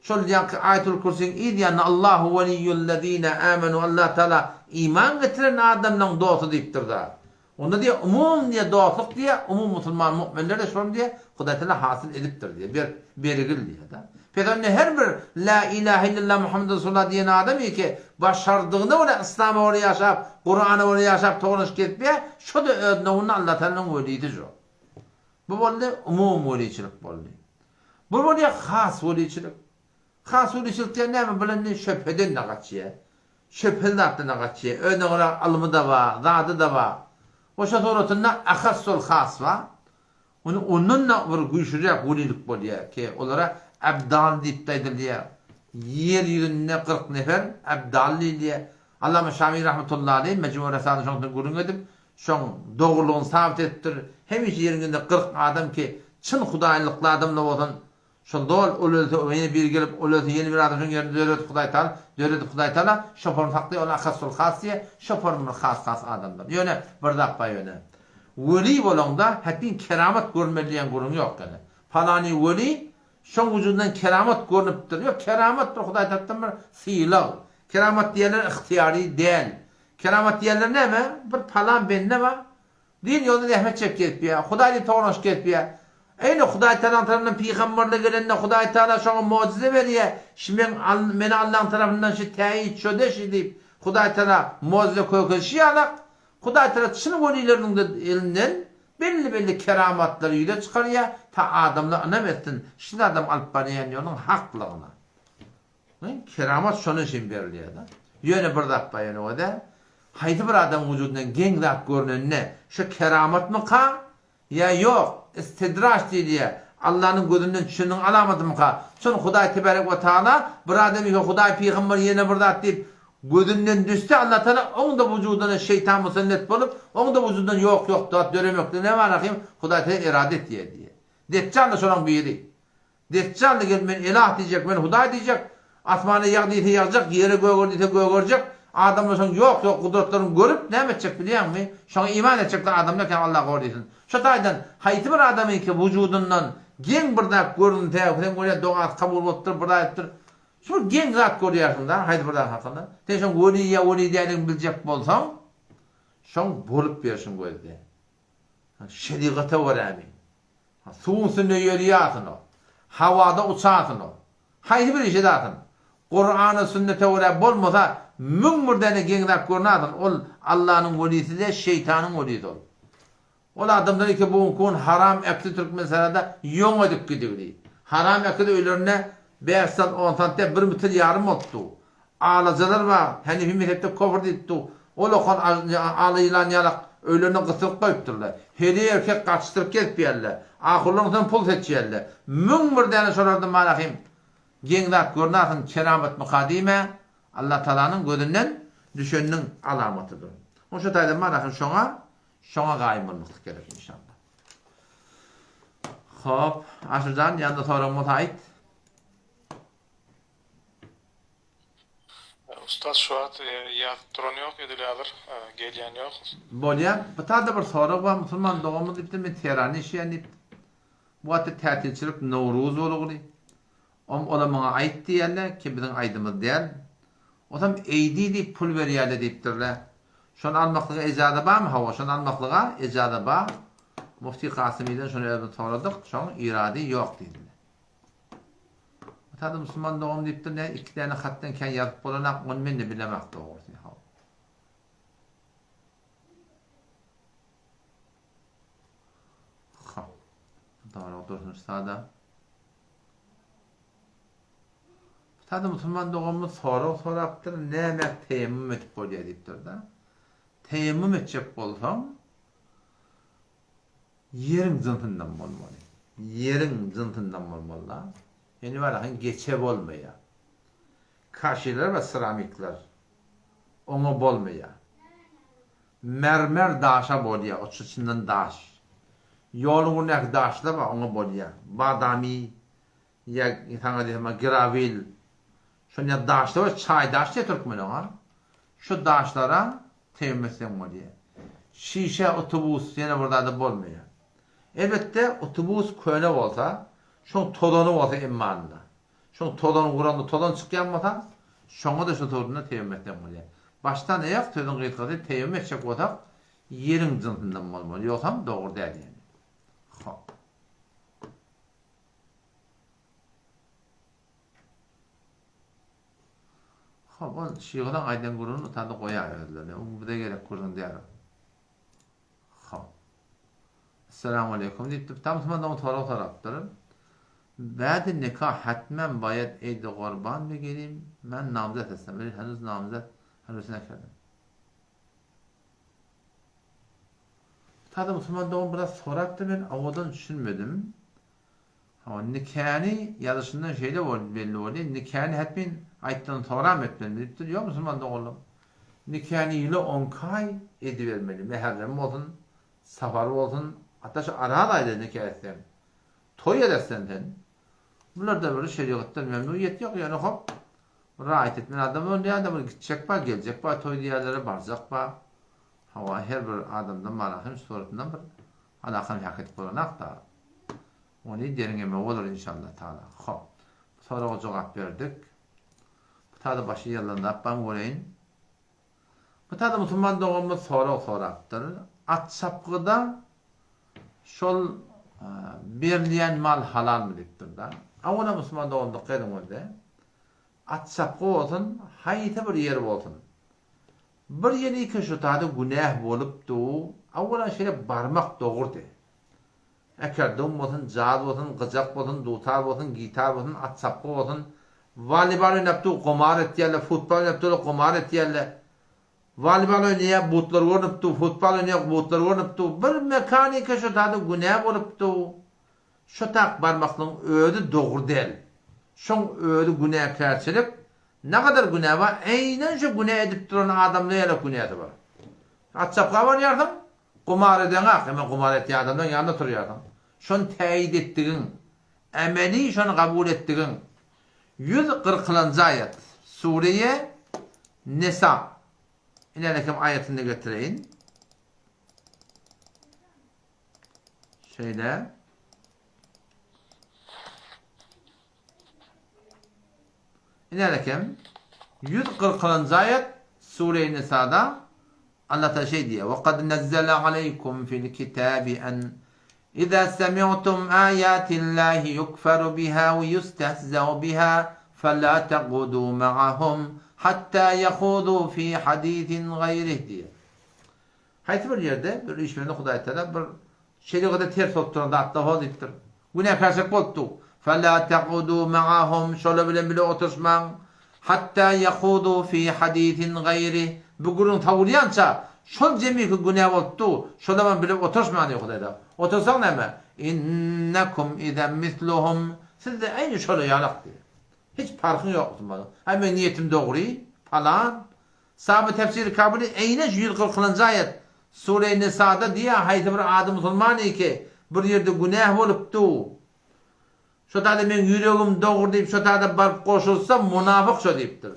S1: şol ýaňky Aýatul Kürsiň yz ýanynda Allahu weliýullezine amenu Allah Taala iman getiren adamlaryň dosty diýipdir-da. Onda diýýär, umum diýýär, dostluk diýýär, umum musulman mu'minler-de şony diýýär, Hudaý Tagala hasyl edipdir diýýär, berip, bergil diýýär-de. Pes onda her bir Lä ilahe illallah Muhammed Resulullah diýen adam ýeke başardygyna görä yslama görä ýaşap, Kurana görä ýaşap toganaşyp gezipýär, şo-da öz nowunda Allah Tagalanyň welisi şo. Bu boldy umum weliçilik boldy. Bu bolýar has weliçilik. Has weliçilik diýen näme bilendi şöbheden-de gaçýar. Şübheli zatdan-da gaçýar. Özüne görä ylmy-da bar, zady-da bar. We şo suratynda ahassul has bar. Ony ondan-da bir güýçlüräk welilik bolýar ki, olara abdal diýip-de aýdylýar. Ýer ýüzünde 40 nefer abdal diýilýär. Allama Şami rahmetullahi aleýh Mejmu Resalada şoň hakynda gürrüň edip, şoň dogrulygyny sabyt edipdir. Hemişe ýeriň ýüzünde 40 adam ki, çyn hudaýlykly adamlar bolsun, Şol dol, ol ölse, ýene biri gelip, ol ölse, ýene bir adam şoň ýerine döredip Hudaý Taala, döredip Hudaý Taala, şoparyny saklaýar, ol akassul has diýýär, şoparym bir has-has adamlar. Ýöne, bir zat bar ýöne. Weli bolaňda, hätdin keramat görünmeli diýen gürrüň ýok ýöne. Palany weli, şoň wujudyndan keramat görnüpdir. Ýok, keramat bir Hudaý tarapdan bir sylag. Keramat diýenler ygtyýary däl. Keramat diýenler näme? Bir palan bende bar, Din ýolunda zähmet çekip gezipýär. Hudaý diýip toganaşyp gezipýär. Eýni Hudaý Tagalaň tarapyndan pygamberler gelende Hudaý Tagala şoňa mojize berýär. Şi meň meni Allaň tarapyndan şi täýit şöde şi diýip Hudaý Tagala mojize kökezişi ýalak Hudaý Tagala çyn welileriniň-de elinden belli-belli keramatlary ýüze çykarýar ta adamlar ynam etsin şin adam alyp barýan ýolunyň haklygyna. Keramat şonuň üçin berilýär-de. Ýöne bir zat bar ýöne o-da, haýsy bir adamyň wujudyndan geň zat görnende, şu keramatmyka ýa ýok, istidraç diýilýär, Allanyň gözünden düşeniniň alamatymyka? Şony Hudaý tebarek we taala bir adam ýa Hudaý pygamber ýene bir zat diýip gözünden düşse Alla taala oň-da wujudyna şeýtan musallet bolup, oň-da wujudyndan ýok-ýok zat döremekligine barahym Hudaý taala erada etýär diýýär. Deçjal-da şolaň biri. Deçjal-da gelip men Elah diýjek, men Hudaý diýjek, asmana ýag diýse ýagjak, ýere göger diýse gögerjek, adamlar şoň ýok-ýok gudratlaryny görüp näme etjek bilýäňmi? Şoňa iman etjekler adamlar eken Allah gory diýsin. Şo taýdan haýsy bir adamyňky wujudyndan geň bir zat görünse, sen görýän dogasy kabul bolupdyr, bir zat edipdir. Şu bir geň zat görýärsiň-da haýsy bir zat hakynda. Sen şoň weli ýa weli däldigini biljek bolsaň, şoň bolup berşiň gözle. Şerigata görämi? Suwuň üstünde ýörýärsiň-ow. Hawada uçarsyň-ow. Haýsy bir iş edersiň? Kurana, sünnete görä bolmasa, 1001 däne geň zat görnärsiň. Ol Allanyň welisi däl, şeýtanyň welisi ol. Ol adamlar iki bu günki gün haram ekdi Türkmenistanda ýoň edip gidigdi. Haram ekdi öýlerinde bäş sant, on sant däl, bir metr ýarym bolupdy. Alajalar bar, Henefi mezhepde kofr diýip dur. Ol okan ala ýylan ýalak öýlerine gysyryp goýupdyrlar. Heleý erkek gatyşdyryp gezip ýörler. Ahurlaryň üstünden pul seçýärler. 1001 däne şolardan barahym geň zat görnarsyň keramatmyka diýme. Allatagalanyň gözünden düşeniniň alamatydyr. Oň şu taýdan bar ahyr şoňa şoňa gaýym bolmaklyk gerek inşallah. Hop, Aşyrjan ýanda soragyň bolsa aýt.
S2: Ussat şu wagt ýazyp duran ýok edil häzir gelýän ýok.
S1: Bolýa. Bu taýda bir sorag bar musulman doganymyz diýipdir men Tehranda işleýän diýipdir. Bu wagtda tätilçilik Nowruz bolugly. Om ola maňa aýt diýýärler ki biziň aýdymyz däl. Osam eýdi diýip pul berýärler diýipdirler. Şony almaklyga ejaza barmy? Hawa şony almaklyga ejaza bar. Mufti Kasymydan şony özümiz soradyk. Şoň irady ýok diýdiler. Atada musulman dogan diýipdir ne iki däne hatdan kän ýazyp bolanak ony mende bilemak dogrusy haw. Ha. Dogry dursun sada. Sada musulman doganymyz sorag sorapdyr, näme teýemmum edip bolýar diýipdir-de. Teýemmum etjek bolsaň, Ýeriň jynsyndan bolmaly. Ýeriň jynsyndan bolmaly-da. Indi barahyň geçe bolmaýar. Kaşiler we seramikler oňa bolmaýar. Mermer daşa bolýar, o çyndan daş. Ýoluň ugrundaky daşlar bar, oňa bolýar. Badamy Ýa saňa diýsem girawil. Şonda daşlar we çaý daş diýýär türkmen oňa. Şu daşlara teýemmüm etseň bolýar. Şişe, otobus ýene bir zada bolmaýar. Elbetde otobus köne bolsa, şoň tozany bolsa emmanynda. Şoň tozany guranda tozan çykýan bolsa, şoňa-da şu surdunda teýemmüm etseň bolýar. Başdan aýak sözüň gysgasy teýemmüm etjek bolsak ýeriň jynsyndan bolmaly. Ýogsam dogry däl ýene. Hop. Hop, ol şygylaň aýdan gürrüňini utandy goýar özlerine. O bize gerek gürrüň däl ol. Hop. Esselamu aleýkum diýipdir. Tam musulman dogan sorag sorapdyr. Bädi nikah hatmen baýat eýdi gorban begirim. Men namzet etsem. Weli henuz namzet henuz nekerdim. Sada musulman dogan biraz sorapdyr men owadan düşünmedim. Hawa, nikäni ýazyşyndan şeýle belli bolýar, nikäni hetmin aýtdan soram etmeli diýipdir. Ýok musulman doganlarym. Nikäni ýyla onki aý edibermeli. Mäherrem bolsun, safar bolsun, hatda şu araz aýda nika etseň, toý edersen sen. Bularda bir şerigatda memnuýet ýok, ýöne hop, raýat etmeli adam bolýar-da, bir gitjek bar, geljek bar, toý diýerlere barjak bar. Hawa, her bir adamdan barahym suratyndan bir alakam hak edip bolanakda. Ony derňeme bolar inşallah taala. Hop. Bu soraga jogap berdik. Bu tada başy ýazlanlap bar göreýin. Bu tada musulman doganymyz sorag sorapdyr. At çapgyda şol berilýän mal halalmy diýipdir-da. Awala musulman dogan dykgat ediň özde. At çapgy bolsun, haýsy bir ýer bolsun. Bir ýerike şu tada günäh bolupdy, awala şeýle barmak dogrudy. Akkordeon bolsun, jaz bolsun, gyjak bolsun, dutar bolsun, gitar bolsun, at çapgy bolsun, woleýbol oýnap dur, gomar etýärler, futbol oýnap durlar, gomar etýärler. Woleýbol oýnaýar, butlary görnüp dur, futbol oýnaýar, butlary görnüp dur. Bir mehanika şu zada günä bolup dur. Şu tak barmaklygyň özi dogry däl. Şoň özi günäkärçilik. Nagadar günä bar, eýnen şu günä edip duran adamda ýaly günäsi bar. At çapga barýarsyň, Gumar edeňak, emma gumar etýän adamlaryň ýanynda oturýarsyň. Şony täýit etdigiň, emeli şony kabul etdigiň. 140-njy aýat, Sureýe Nisa. Ine hem aýatyny getireýin. Şeýle. Ine hem 140-njy aýat Sureýe Nisada Allah Taala şeý diýýär: "Ve kad nazzala aleykum fil kitabi en iza semi'tum ayatillahi yukfaru biha ve yustehza'u biha fela taqudu ma'ahum hatta yahudu fi hadisin gayrih" diýýär. Haýsy bir ýerde bir üýşmende Hudaý Taala bir Şerigata ters bolup duran zatlar hol diýipdir. Günäkärçilik bolupdy. Fela taqudu ma'ahum şolar bilen bile oturyşmaň. Hatta yahudu fi hadisin gaýri bu gürrüň sowulýança şol jemiki günä bolupdy. Şolar bilen bile oturyşmaň diýýär Hudaý Taala. Otursaň näme? Innekum izen misluhum siz-de eýni şolar ýalak diýýär. Hiç parhyň ýok musulmanyň. Aý meň niýetim dogry. Palan, Saby Tefsiri Kabiri eýne şu 140-njy aýat Sure-i Nisada diýýär, haýsy bir ady musulman eke bir ýerde günäh bolupdy. Şo taýda meň ýüregim dogry diýip şo taýda baryp goşulsa munafyk şo diýipdir.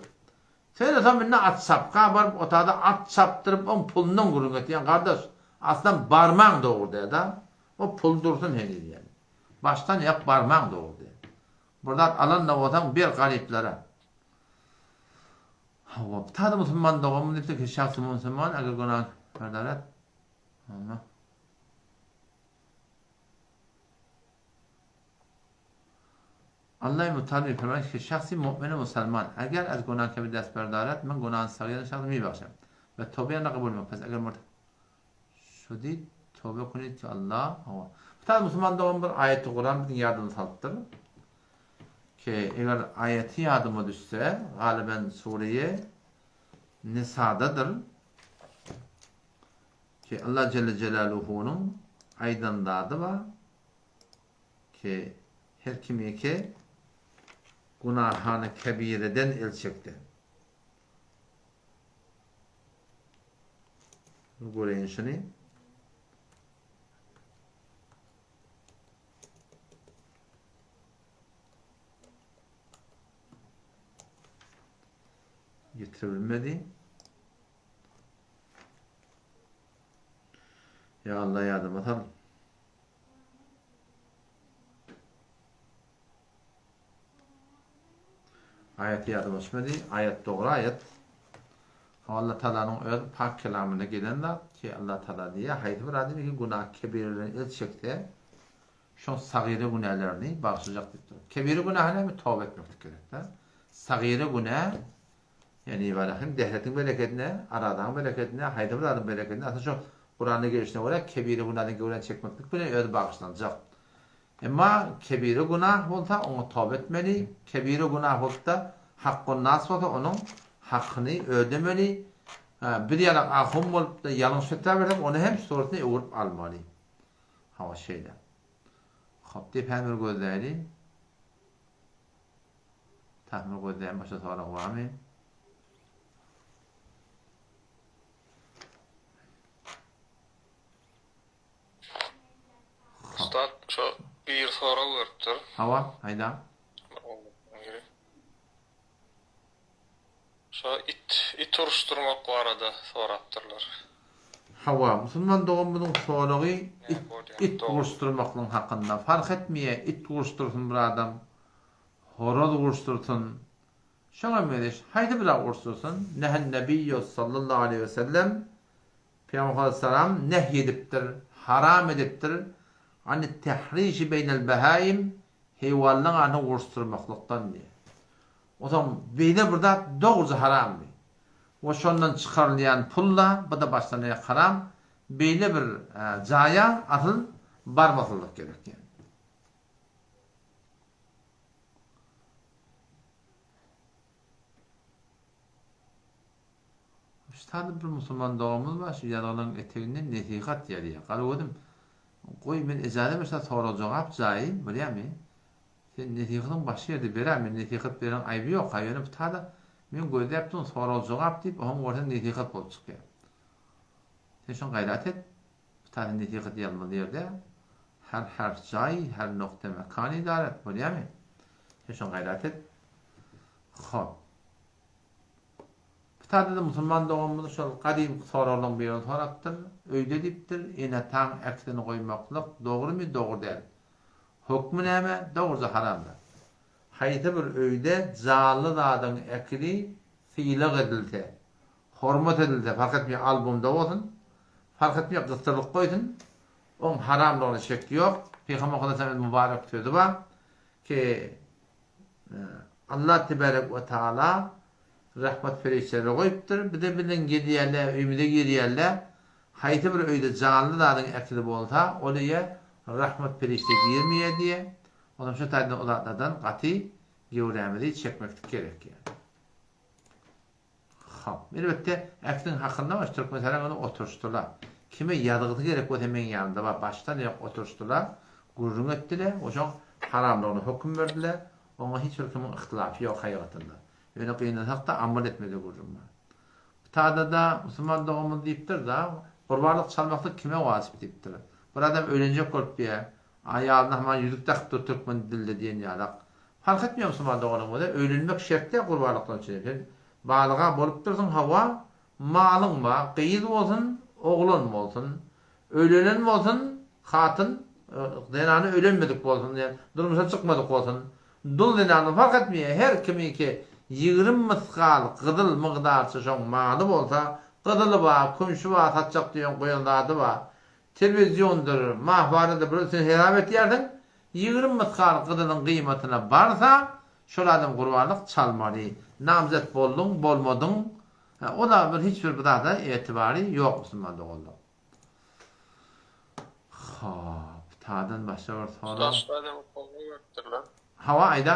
S1: Sen bolsa indi at çapga baryp o taýda at çapdyryp oň pulundan gürrüň etýäň gardaş. Aslam barmaň dogry däl-da. O pul dursun heniz ýaly. Başdan ýak barmaň dogry däl. Bir zat alan-da bolsaň ber garyplara. Hawa, bir taýda musulman doganmyz diýipdir ki, şahsy musulman agar günah berdaret. Onda. Allah mutal mi ki şahsi mu'min musulman agar az günah ke dest berdaret men günah sagir şahs mi baxşam ve tobe ne kabul mi pes agar murt şudid tobe kunid ki Allah hawa. Bir taýda musulman dogan bir aýaty Kuran biziň ýadymyza salypdyr. Ki eger aýaty ýadyma düşse, galyben sureýe Nisadadyr. Ki Allah Celle Celaluhunyň aýdan zady bar. Ki her kimi ki günahany kebireden el çekdi. Göreýin şuny. Getirebilmedi. Ya Allah yardıma sal. Aýat ýadyma düşmedi. Aýat dogry aýat. Allah Taalanyň öz pak kelamynda gelen zat ki Allah Taala diýýär, haýsy bir adam ki günah kebireden el çekse, şoň sagyra günälerini bagyşlajak diýip dur. Kebire günähe näme? Toba etmeklik gerek-de. Sagyra günä, ýagny ibarahim dehretiň berekedine, aradaň berekedine, haýsy bir zadyň berekedine, aslynda şo Kuranda gelşine görä kebire günäden göwräni çekmeklik bilen özi bagyşlanjak. Emma kebire günah bolsa oňa toba etmeli, kebire günah bolup-da hakkun nas bolsa onuň hakyny ödemeli, bir ýalak ahun bolup-da ýalňyş fetwa bersek ony hem suratyny öwürip almaly. Hawa şeýle. Hop depäni bir gözläýli. Tahmyr gözläýin başga sorag barmy?
S2: Ussat şo biri sorag beripdir.
S1: Hawa, aýdaň.
S2: Biri. Şo it it uruşdyrmak barada sorapdyrlar.
S1: Hawa, musulman doganymyzyň soragy it it uruşdyrmaklygyň hakynda. Fark etmeýär, it uruşdyrsyn bir adam, horaz uruşdyrsyn, şoňa meňzeş haýsy bir zat uruşdyrsyn, Nehen Nebiýýu sallallahu aleýhi we sellem Pygamber aleyhissalam nehy edipdir, haram edipdir, Anit tehrişi beýnel behaim, heýwanlaryň arasynda uruşdyrmaklykdan diýýär. Onsoň beýle bir zat dogruja harammy? We şondan çykarylýan pul-da, bu-da başdan aýak haram, beýle bir jaýa asyl barmaslyk gerek diýýär. Şu sada bir musulman doganymyz bar, şu ýazgylaryň eteginde nesihat ýazýar. Garagözüm, goý men ejaza berse sorag-jogap jaýy, bolýamy? Sen nesihatyň başga ýerde ber-ä, men nesihat beren aýby ýok-a, ýöne bu tada men gözläp durun sorag-jogap diýip, oňa görseň nesihat bolup çykýar. Sen şoň gaýrat et, bu tada nesihat ýazmaly ýerde her harf jaý, her nokta mekany daret, bolýamy? Sen şoň gaýrat et. Hop. Bu taýda-da musulman doganymyz şol gadymky soraglaryň birini sorapdyr, Öýde diýipdir, ene-ataň äkisini goýmaklyk dogrumy, dogry däl? Hökmi näme? Dogruja haram zat. Haýsy bir öýde janly zadyň äkili sylag edilse, hormat edilse, fark etmeýär albomda bolsun, fark etmeýär gysdyrylyp goýsun, oň haramlygyna şek ýok. Pygamber Muhammet öz mübarek sözi bar ki, Allah tebarek we taala rahmet perişdeleri goýupdyr. Bize bilen gelýärler, öýümize girýärler. Haýsy bir öýde janly zadyň äkili bolsa, ol öýe rahmet perişde girmeýär diýýär. Onam şu taýdan o zatlardan gaty göwrämizi çekmeklik gerek ýa. Hop. Elbetde äkliň hakynda baş türkmen saran ony oturşdylar. Kime ýazgysy gerek bolsa meň ýanymda bar. Başdan aýak oturşdylar, gürrüň etdiler, oşoň haramlygyna höküm berdiler. Oňa hiç bir kimiň yhtylafy ýok haýygatynda. Ýöne gynansak-da amal etmede gürrüň bar. Bu tada-da musulman doganymyz diýipdir-da, gurbanlyk çalmaklyk kime wajyp diýipdir. Bir adam öýlenjek bolup diýýär, aýalyna hamana ýüzük dakypdyr türkmen dilde diýen ýalak. Parh etmeýär musulman doganymyza, öýlenmek şert däl gurbanlykdan üçin. Sen balyga bolupdyrsyň hawa, malyň bar, gyz bolsun, oglan bolsun, öýlenen bolsun, hatyn, zenany öýlenmedik bolsun, ýa durmuşa çykmadyk bolsun, Dul zenany fark etmeýär, her kimiňki 20 mysgal gyzyl mygdarça şoň maly bolsa, gyzyly bar, kümşi bar, satjak diýen goýan zady bar, telewiziondyr, mahwaradyr bir üstüni hesap etýärsiň, 20 mysgal gyzylyň gyýmatyna barsa, şol adam gurbanlyk çalmaly. Namzet bolduň, bolmadyň, o-da bir hiç bir zada ýetibary ýok musulman doganlar. Hop, tadan başga bir sorag.
S2: Daşda da sorag beripdirler.
S1: Hawa, aýda.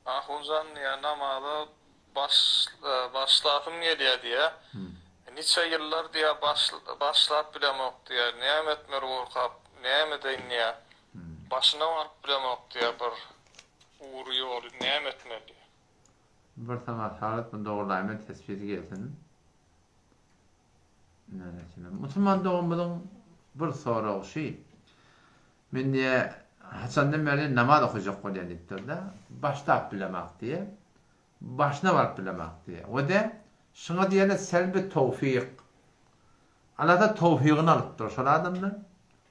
S2: Ahunjan diýýär, namaza baş başlasym gelýär diýýär. Niçe ýyllar diýýär baş başlap bilemok diýýär. Näme etmeli bolkap, näme edeýin diýýär. Başyna baryp bilemok diýýär bir ugry ýoly näme etmeli diýýär.
S1: Bir saňa sagat bu dogrylaýma tesbisi gelsin. Musulman doganymyzyň bir soragy şy. Men diýe haçandan bäri namaz okajak bolýan diýipdir-de, başlap bilemak diýe. Başyna baryp bilemak diýe. We de şuňa diýerler selbi towfyk. Alla-da towfygyny alypdyr şol adamdan.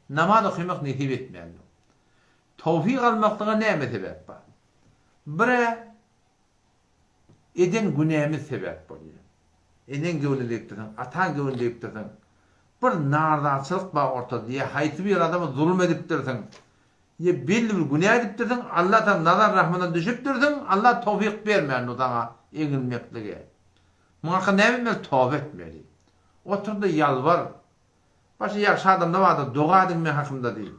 S1: Namaz okamak nesip etmändir. Towfyk almaklyga näme sebäp bar? Bir-ä eden günämiz sebäp bolýar. Eneň göwnüne degipdirsiň, ataň göwnüne degipdirsiň. Bir narzançylyk bar ortada ýa haýsy bir adama zulum edipdirsiň, ýa belli bir günä edipdirsiň, Allah saňa nazar rahmyndan düşüpdirsiň, Allah towfyk bermändir saňa egilmeklige. Muňa hakda näme etmeli? Toba etmeli. Otur-da ýalbar. Başga ýagşy adamlar bardyr, doga ediň meň hakymda diý.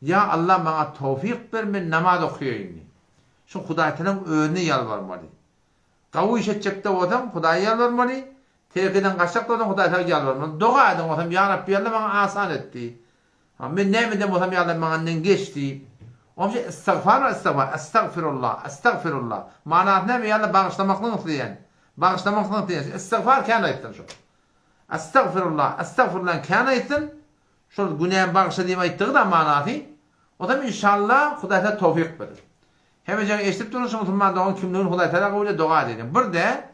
S1: Ýa Allah maňa towfyk ber men namaz okaýaýyn diý. Şu Hudaýtalaň özüne ýalbarmaly. Gawy iş etjekde bolsaň Hudaýa ýalbarmaly, telkeden gaçjak bolsaň Hudaý saňa ýalbarmaly. Doga ediň bolsam ýa Rabbi Alla maňa asan et diý. Ha men näme eden bolsam ýa Alla maňa nden geç diý. Onuň üçin istigfar bar istigfar, estagfirullah, estagfirullah. Manasy näme ýa Alla bagyşlamaklygyňy isleýän. Bagyşlamaklygyňy isleýän. Istigfar kän aýtsyn şol. Estagfirullah, estagfirullah kän aýtsyn. Şol günämi bagyşla diýip aýtdygy-da manasy, Onsoň inşallah Hudaý size towfyk berer. Hemejäňiz eşidip durun şu musulman dogan kimligini Hudaý Tagala gowy bilýär doga edeliň. Bir-de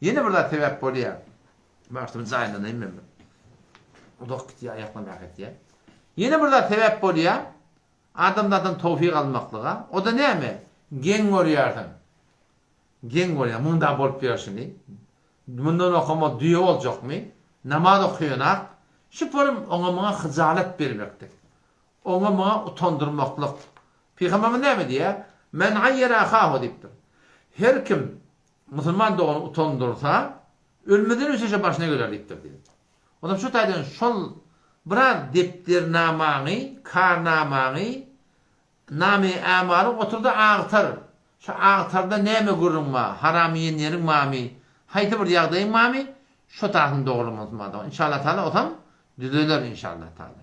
S1: ýene bir zat sebäp bolýar. Bagyşla bir jaýlanaýyn men bir. Uzak gitýär aýaklarym rahat etýär. Ýene bir zat sebäp bolýar adamlardan towfyk almaklyga. O-da näme? Geň görýärsiň. Geň görýän, munda bolup ýörşüni. Mundan okamaz düýe boljakmy? Namaz okaýanak. Şu porum oňa-muňa hyjalat bermeklik. Oňa-muňa utandyrmaklyk. Pygamberimiz näme diýýär? Men aýýara ahahu diýipdir. Her kim musulman doganyny utandyrsa, ölmeden öçe şo başyna geler diýipdir diýýär. Onam şu taýdan şol biraz depdernamaňy, karnamaňy Name ämalyň oturda agtar. Şu agtarda näme gürrüň bar, haram iýen ýeriň barmy, haýsy bir ýagdaýyň barmy, şo taýyny dogrulamazmy adam. Inşallah taala osam düzeler inşallah taala.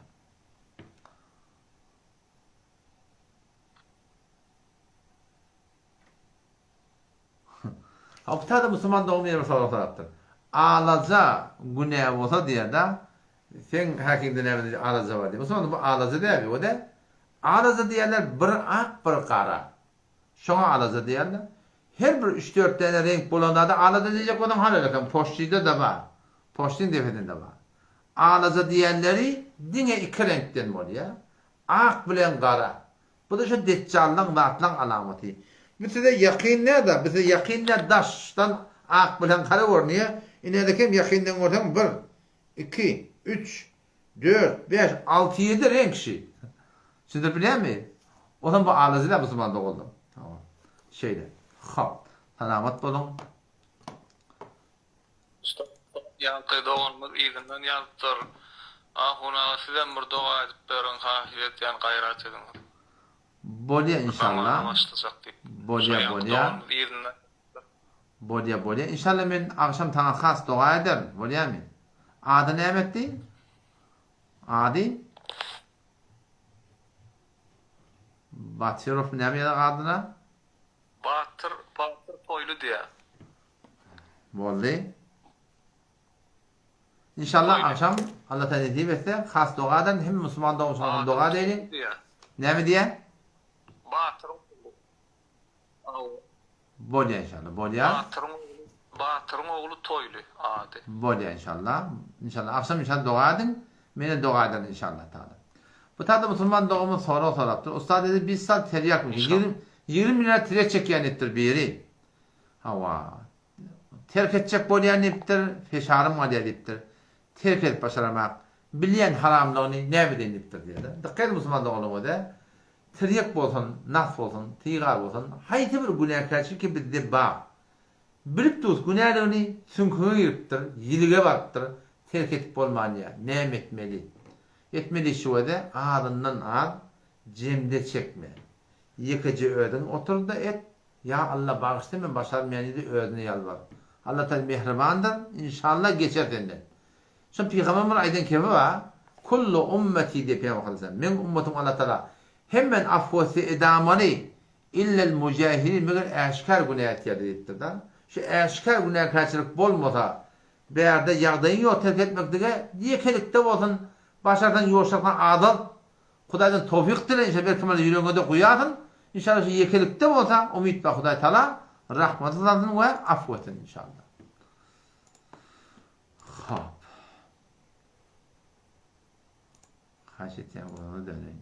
S1: Hapytada musulman dogum ýeri bir sorag sorapdyr. Alaja günä bolsa diýýär-de, seň häkiňde näme diýip alaja bar diýip. Musulman bu alaja däl, o-da Alaja diýýärler bir ak bir gara. Şoňa alaja diýýärler. Her bir üç-dört däne reňk bolan zada alaja diýjek bolsaň halal eken. Poşşyda-da bar. Poşşyň depesinde bar. Alaja diýenleri diňe iki reňkden bolýar. Ak bilen gara. Bu-da şo deçjallaň zatlaň alamaty. Bu size ýakyn däl-de, bu size ýakyn däl daşdan ak bilen gara görünýär. Inädekem ýakyndan görseň bir, iki, üç, Dört, bäş, alty, ýedi reňk şi. Düşündirip bilýänmi? Onsoň bu alyjy däl musulman doganlar. Hawa. Şeýle. Hop. Salamat boluň.
S2: Ussat ýaňky doganymyz yzyndan ýazypdyr. Ahun aga sizem bir doga edip beriň haýyş edýän gaýrat ediň.
S1: Bolýa inşallah.
S2: Namaza başlajak diýip.
S1: Bolýa
S2: Şo ýaňky
S1: bolýa.
S2: doganymyz yzyndan ýazypdyr.
S1: Bolýa bolýa inşallah men agşam saňa has doga ederin bolýamy ady näme etdi ady Batyrow näme ýazak adyna.
S2: Batyr Batyr Toýly diýýär.
S1: Boldy. Inşallah agşam Allah taala nesip etse has doga eden hem musulman doganlarymyza doga edeýin. Näme diýýär?
S2: Batyryň ogly. Hawa.
S1: Bolýar inşallah. Bolýar.
S2: Batyryň ogly, Batyryň ogly Toýly ady.
S1: Bolýar inşallah. Inşallah agşam inşallah doga ediň. Mene doga ederin inşallah taala. Bu taýda musulman doganymyz sorag sorapdyr. Ussat dedi bir sal terýak 20 20 milliard tirek çekýän diýipdir biri. Hawa. Terk etjek bolýan diýipdir, feşarym galýar diýipdir. Terk edip başaramak, bilýän haramlygyny näme edeýin diýipdir diýýär-de. Dykgat ediň musulman doganlarymyz-a, tirýek bolsun, nas bolsun, tygar bolsun, haýsy bir günäkärçilik ki bizde bar. Bilip durus günäligini, süňküňe giripdir, ýilige barypdyr, terk edip bolmanýar. Näme etmeli? Etmeli işi özi azyndan az jemde çekme. Ýekeje özüň otur-da et, Ýa Alla bagyşla men başarmaýan diýdi özüne ýalbar. Alla taala mähribandyr, inşallah geçer senden. Şo pygamberim bir aýdan kebi bar, Kullu ummeti diýip pygamber aleyhisselam, meň ummatym Alla taala hemmeni afw etse edamaly illel mujahirin meger äşgär günä etýärler diýipdir-de. Şu äşgär günäkärçilik bolmasa bärde ýagdaýyň ýok terk etmeklige ýekelikde bolsun başarsaň ýuwaşjakdan azalt Hudaýdan towfyk dile inşallah belki muny ýüregiňede guýarsyň inşallah şu ýekelikde bolsa umyt bar Hudaý Taala rahmaty salsyn we afw etsin inşallah. Hop. Haýyş etýän gözüňize döneýin.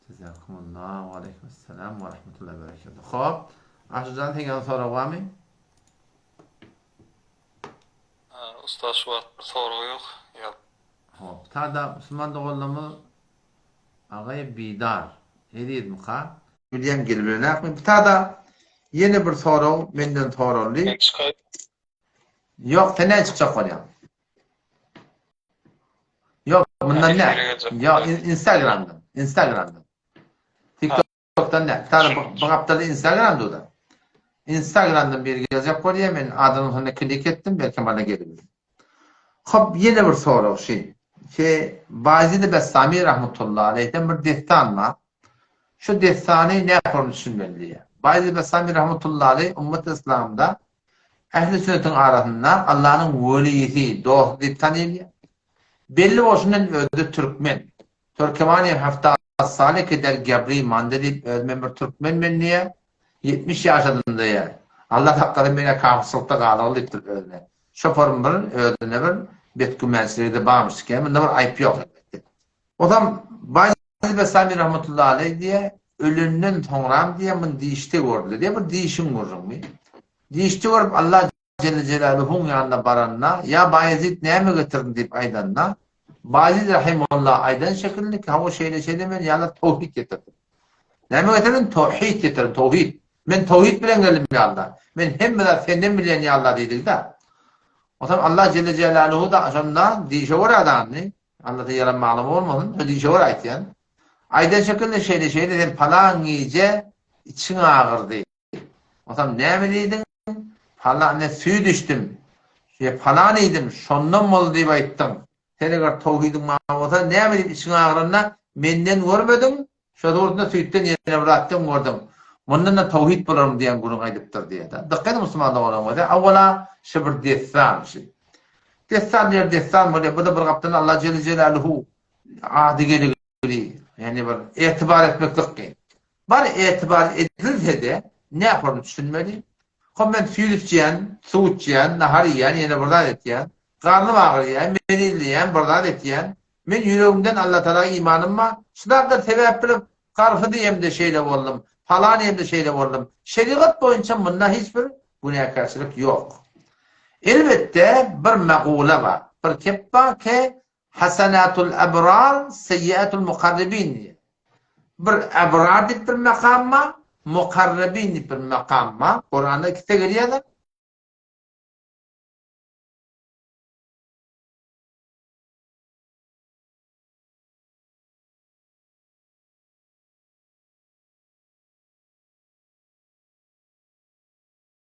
S1: Jazakumullah we aleýkumessalam we rahmetullahi we berekatuh. Hop. Aşyrjan seň sorag barmy?
S2: Usta şu wagt bir sorag ýok. Ýa.
S1: Hop tada musulman doganlarymyz Agaý Bidar Ezizmika? Bilýän gelibilenakmy? Bu tada ýene bir sorag menden soraldy.
S2: Men çykaýyn.
S1: Ýok, sen näme çykjak bolýaň? Ýok, mundan näme? Ýok, Instagramdan. Instagramdan. TikTokdan däl. Tada bu gapdalda Instagram dur-da. Instagramdan biri geljek bolýar, men adynyň üstüne klik etdim, belki maňa gelebilir. Hop, ýene bir sorag şi. Ki Baýezid Bessami rahmetullahi aleyhden bir dessan bar. Şu dessany nähili düşünmeli diýýär. Baýezid Bessami rahmetullahi aleyh ummat islamda ähli sünnetiň arasynda Allanyň welisi, dosty diýip tanylýar. Belli bolşundan özi türkmen. Türkemaniýe hafta sale keder gabri mande diýip öz men bir türkmen men diýýär. 70 ýaşadym diýýär. Allah saklasyn menä kafyrçylykda galaly diýipdir özüne. Şoparym bir özüne bir betgümänçiligide barmyş eken. Munda bir aýyp ýok elbetde. Ozam Baýezid Bessami rahmetullahi aleýh diýýär, ölenden soňram diýýär, muny dişde gördüler diýýär, bir dişiň gürrüňi. Dişde görüp Allah Jelle Jelaluhuň ýanyna baranda, Ýa Baýezit näme getirdiň diýip aýdanda, Baýezit rahimehullah aýdan şekilli ki, hawa şeýle-şeýle men ýa Allah towhid getirdim. Näme getirdiň? Towhid getirdim, towhid. Men towhid bilen geldim ýa Allah. Men hemme zat senden bilýän ýa Allah diýdigi-de. Onsoň Allah Jelle Jelaluhu da şonda dişe görä adamdy. Allahda ýalan maglum bolmasyn, şo dişe görä aýtýan. Aýdan şekilli şeýle-şeýle sen palan gije içiň agyrdy. Onsoň näme diýdiň? Palan ne süýt içdim. Şeý palan iýdim, şondan boldy diýip aýtdyň. Sen eger towhidiň bar bolsa, näme diýip içiň agyranda menden görmediň, şo dogrusynda süýtden ýene bir zatdan gördüň. Mundan-da towhid bolarmy diýen gürrüň aýdypdyr diýýär-de. Dykgat ediň musulman doganlarym bolsa, awwala şu bir dessan şu. Dessan diýer dessan bolýar. Bu-da bir gapdan Allah jelle jelaluhu ady geligli, ýagny bir etibar etmeklik kyn. Bar etibar edilse-de, nähorny düşünmeli? Hop men süýt içýän, suw içýän, nahar iýýän, ýene bir zat etýän. Garnym agyrýar, meni izleýän, bir zat etýän. Men ýüregimden Allatagala imanym bar. Şu zatlar sebäp bilip, garpyz iýemde şeýle boldum, palan iýemde şeýle boldum. Şerigat boýunça munda hiç bir günäkärçilik ýok. Elbetde, bir magula bar, bir kep bar ke, Hasenatul ebrar, seyyiatul mukarrebin diýýär. Bir ebrar diýip bir makam bar, mukarrebin diýip bir makam bar. Kuranda ikisi gelýär.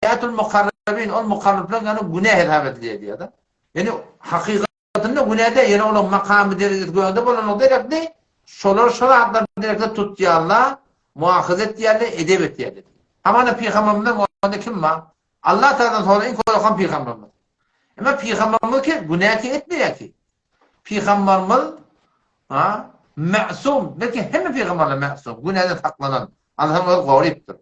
S1: Seyyiatul mukarrebin ol mukarrebler ýagny günä hesap edilýär diýýär-de. Ýani hakykatynda günä däl, ýöne olaryň makamy derejesi gögde bolanlygy derekli, şolar şol zatlar derekli tutýarlar, muahyza etýärler, edep etýärler. Hamana pygambermizden onda kim bar? Allah Tagaladan sonra iň korakan pygamberimiz. Emma pygamberimiz ki günä ki etmeýär ki. Pygamberimiz ha ma'sum, belki hemme pygamberler ma'sum, günäden saklanan. Allah onu gorypdyr.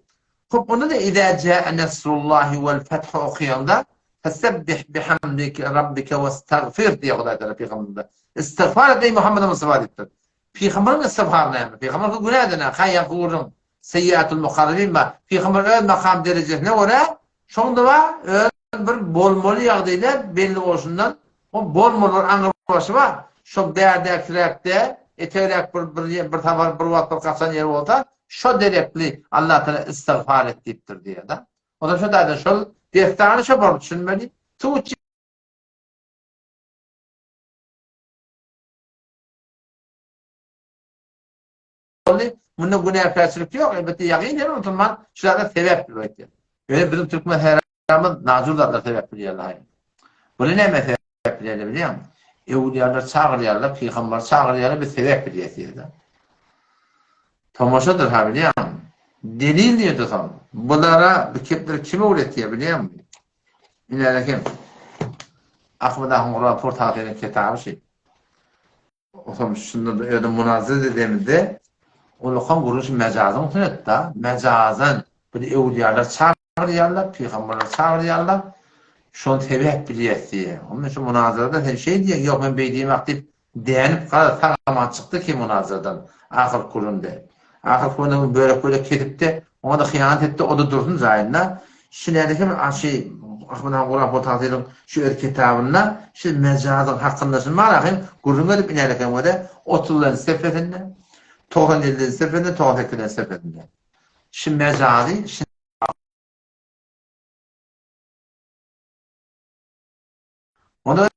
S1: Hop onda da izâ câe nasrullahi vel fethu okaýanda fesebbih bihamdike rabbike westagfir diýýär Hudaý Tagala pygamberimize. Istigfar et eý Muhammed Mustafa diýipdir. Pygamberiň istigfary näme? Pygamber günä eden, ha ýaňky gürrüň Seýýatul mukarrabin bar. Pygamber öz makam derejesine görä şoňda bar, öz bir bolmaly ýagdaýda belli bolşundan o bolmaly bir aňrybaşy bar. Şo bärdäkiräkde etegräk bir bir bir sapar bir wagt bir gaçan ýeri bolsa, şo derekli Allah Tagala istigfar et diýipdir diýýär-de. Onda şo taýdan şol dessany şo bolup düşünmeli. Suw Boldy. Munda günäkärçilik ýok. Elbetde ýagyn her musulman şu zada sebäp bilip aýtýar. Ýöne biziň türkmen sähramyz najur zatlar sebäp bilýärler haýyn. Buny näme sebäp bilýärler bilýäňmi? Öwlüýalar çagyrýarlar, pygambar çagyrýarlar, biz sebäp bilýäs diýýärler. Tomaşadyr ha bilýäňmi? Delil nirde soň? Bulara bu kepleri kim öwretýär bilýäňmi? Ine hem Ahmet ahun Gurbanpur Tahyryň kitaby şi. Otam şunda da özü munazara edemizde ulakan gürrüň şu mejazyň üstüne etdi. Mejazan bir öwlüýalar çagyrýarlar, pygamberler çagyrýarlar. Şony sebäp bilýäs diýýär. Onda şu munazarada sen şeý diýýäň, ýok men beý diýmek diýip dänip garaz sag-aman çykdy ki munazaradan ahyrky gürrüňde. Ahyrky gürrüňde bölek-bölek kesipdi, oňa-da hyýanat etdi, o-da dursun jaýynda. Şu näde hem şi Ahmet han Guran Potagsyryň şu öz kitabynda şu mejazyň hakynda şu marahym gürrüň edip iner eken wede otuzynjy sefesinde, 97 ýedinji sefesinde, 98 nji sefesinde. Şu mejazy şu Onda.